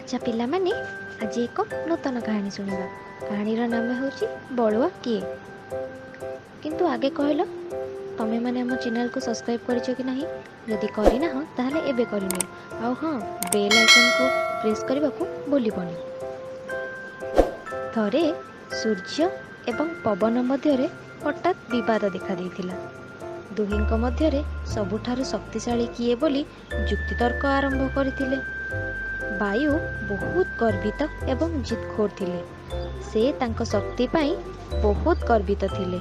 ଆଚ୍ଛା ପିଲାମାନେ, ଆଜି ଏକ ନୂତନ କାହାଣୀ ଶୁଣିବା। କାହାଣୀର ନାମ ହେଉଛି ବଳୁଆ କିଏ। କିନ୍ତୁ ଆଗେ କହିଲ, ତମେମାନେ ଆମ ଚ୍ୟାନେଲକୁ ସବସ୍କ୍ରାଇବ୍ କରିଛ କି ନାହିଁ? ଯଦି କରିନାହ ତାହେଲେ ଏବେ କରିନିଅ, ଆଉ ହଁ, ବେଲ୍ ଆଇକନ୍କୁ ପ୍ରେସ୍ କରିବାକୁ ଭୁଲିବନି। ଥରେ ସୂର୍ଯ୍ୟ ଏବଂ ପବନ ମଧ୍ୟରେ ହଠାତ୍ ବିବାଦ ଦେଖାଦେଇଥିଲା। ଦୁହିଁଙ୍କ ମଧ୍ୟରେ ସବୁଠାରୁ ଶକ୍ତିଶାଳୀ କିଏ ବୋଲି ଯୁକ୍ତିତର୍କ ଆରମ୍ଭ କରିଥିଲେ। ବାୟୁ ବହୁତ ଗର୍ବିତ ଏବଂ ଜିଦଖୋର ଥିଲେ। ସେ ତାଙ୍କ ଶକ୍ତି ପାଇଁ ବହୁତ ଗର୍ବିତ ଥିଲେ।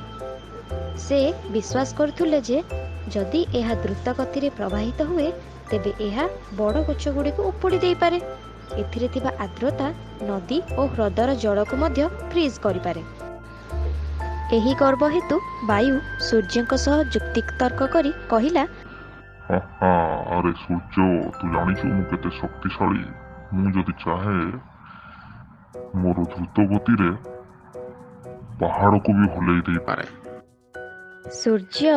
ସେ ବିଶ୍ୱାସ କରୁଥିଲେ ଯେ ଯଦି ଏହା ଦ୍ରୁତ ଗତିରେ ପ୍ରବାହିତ ହୁଏ, ତେବେ ଏହା ବଡ଼ ଗଛଗୁଡ଼ିକୁ ଉପୁଡ଼ି ଦେଇପାରେ। ଏଥିରେ ଥିବା ଆର୍ଦ୍ରତା ନଦୀ ଓ ହ୍ରଦର ଜଳକୁ ମଧ୍ୟ ଫ୍ରିଜ୍ କରିପାରେ। ଏହି ଗର୍ବ ହେତୁ ବାୟୁ ସୂର୍ଯ୍ୟଙ୍କ ସହ ଯୁକ୍ତିତର୍କ କରି କହିଲା, ହା ହା, ଆରେ ସୂର୍ଯ୍ୟ, ତୁ ଜାଣିଛୁ ମୁଁ କେତେ ଶକ୍ତିଶାଳୀ? ମୁଁ ଯଦି ଚାହେଁ ମୋର ଦ୍ରୁତ ଗତିରେ ପାହାଡ଼କୁ ବି ହଲେଇ ଦେଇପାରେ। ସୂର୍ଯ୍ୟ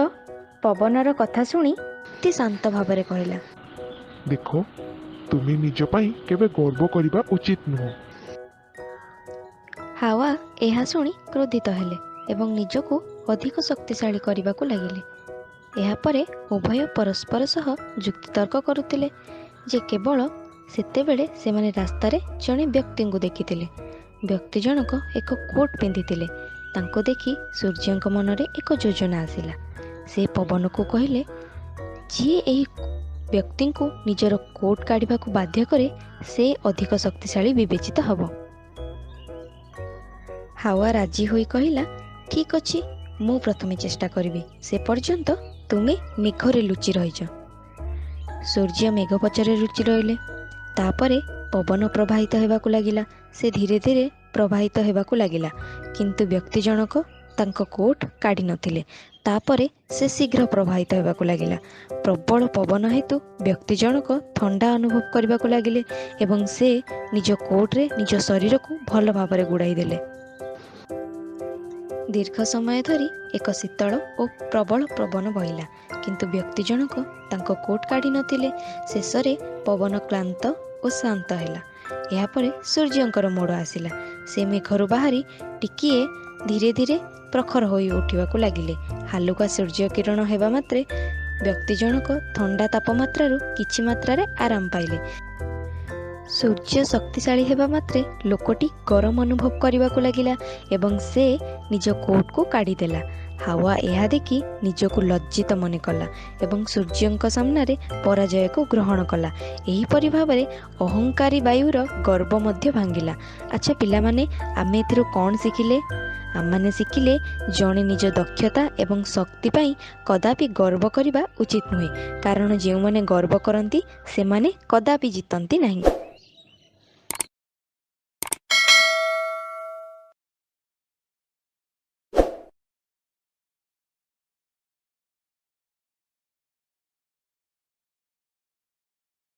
ପବନର କଥା ଶୁଣି ଅତି ଶାନ୍ତ ଭାବରେ କହିଲା, ଦେଖ, ତୁମେ ନିଜ ପାଇଁ କେବେ ଗର୍ବ କରିବା ଉଚିତ ନୁହଁ। ହାୱା ଏହା ଶୁଣି କ୍ରୋଧିତ ହେଲେ ଏବଂ ନିଜକୁ ଅଧିକ ଶକ୍ତିଶାଳୀ କରିବାକୁ ଲାଗିଲେ। ଏହାପରେ ଉଭୟ ପରସ୍ପର ସହ ଯୁକ୍ତିତର୍କ କରୁଥିଲେ ଯେ କେବଳ ସେତେବେଳେ ସେମାନେ ରାସ୍ତାରେ ଜଣେ ବ୍ୟକ୍ତିଙ୍କୁ ଦେଖିଥିଲେ। ବ୍ୟକ୍ତି ଜଣକ ଏକ କୋଟ୍ ପିନ୍ଧିଥିଲେ। ତାଙ୍କୁ ଦେଖି ସୂର୍ଯ୍ୟଙ୍କ ମନରେ ଏକ ଯୋଜନା ଆସିଲା। ସେ ପବନକୁ କହିଲେ, ଯିଏ ଏହି ବ୍ୟକ୍ତିଙ୍କୁ ନିଜର କୋଟ୍ କାଢ଼ିବାକୁ ବାଧ୍ୟ କରେ, ସେ ଅଧିକ ଶକ୍ତିଶାଳୀ ବିବେଚିତ ହେବ। ହାୱା ରାଜି ହୋଇ କହିଲା, ଠିକ୍ ଅଛି, ମୁଁ ପ୍ରଥମେ ଚେଷ୍ଟା କରିବି, ସେ ପର୍ଯ୍ୟନ୍ତ ତୁମେ ମେଘରେ ଲୁଚି ରହିଛ। ସୂର୍ଯ୍ୟ ମେଘ ପଛରେ ଲୁଚି ରହିଲେ। ତାପରେ ପବନ ପ୍ରବାହିତ ହେବାକୁ ଲାଗିଲା। ସେ ଧୀରେ ଧୀରେ ପ୍ରବାହିତ ହେବାକୁ ଲାଗିଲା, କିନ୍ତୁ ବ୍ୟକ୍ତି ଜଣକ ତାଙ୍କ କୋଟ୍ କାଢ଼ି ନଥିଲେ। ତାପରେ ସେ ଶୀଘ୍ର ପ୍ରବାହିତ ହେବାକୁ ଲାଗିଲା। ପ୍ରବଳ ପବନ ହେତୁ ବ୍ୟକ୍ତି ଜଣକ ଥଣ୍ଡା ଅନୁଭବ କରିବାକୁ ଲାଗିଲେ ଏବଂ ସେ ନିଜ କୋଟ୍ରେ ନିଜ ଶରୀରକୁ ଭଲ ଭାବରେ ଗୁଡ଼ାଇ ଦେଲେ। ଦୀର୍ଘ ସମୟ ଧରି ଏକ ଶୀତଳ ଓ ପ୍ରବଳ ପବନ ବହିଲା, କିନ୍ତୁ ବ୍ୟକ୍ତି ଜଣକ ତାଙ୍କ କୋଟ୍ କାଢ଼ି ନଥିଲେ। ଶେଷରେ ପବନ କ୍ଳାନ୍ତ ଓ ଶାନ୍ତ ହେଲା। ଏହାପରେ ସୂର୍ଯ୍ୟଙ୍କର ମୋଡ଼ ଆସିଲା। ସେ ମେଘରୁ ବାହାରି ଟିକିଏ ଧୀରେ ଧୀରେ ପ୍ରଖର ହୋଇ ଉଠିବାକୁ ଲାଗିଲେ। ହାଲୁକା ସୂର୍ଯ୍ୟ କିରଣ ହେବା ମାତ୍ରେ ବ୍ୟକ୍ତି ଜଣକ ଥଣ୍ଡା ତାପମାତ୍ରାରୁ କିଛି ମାତ୍ରାରେ ଆରାମ ପାଇଲେ। ସୂର୍ଯ୍ୟ ଶକ୍ତିଶାଳୀ ହେବା ମାତ୍ରେ ଲୋକଟି ଗରମ ଅନୁଭବ କରିବାକୁ ଲାଗିଲା ଏବଂ ସେ ନିଜ କୋଟ୍କୁ କାଢ଼ିଦେଲା। ହାୱା ଏହା ଦେଖି ନିଜକୁ ଲଜ୍ଜିତ ମନେ କଲା ଏବଂ ସୂର୍ଯ୍ୟଙ୍କ ସାମ୍ନାରେ ପରାଜୟକୁ ଗ୍ରହଣ କଲା। ଏହିପରି ଭାବରେ ଅହଙ୍କାରୀ ବାୟୁର ଗର୍ବ ମଧ୍ୟ ଭାଙ୍ଗିଲା। ଆଚ୍ଛା ପିଲାମାନେ, ଆମେ ଏଥିରୁ କ'ଣ ଶିଖିଲେ? ଆମମାନେ ଶିଖିଲେ ଜଣେ ନିଜ ଦକ୍ଷତା ଏବଂ ଶକ୍ତି ପାଇଁ କଦାପି ଗର୍ବ କରିବା ଉଚିତ ନୁହେଁ, କାରଣ ଯେଉଁମାନେ ଗର୍ବ କରନ୍ତି ସେମାନେ କଦାପି ଜିତନ୍ତି ନାହିଁ।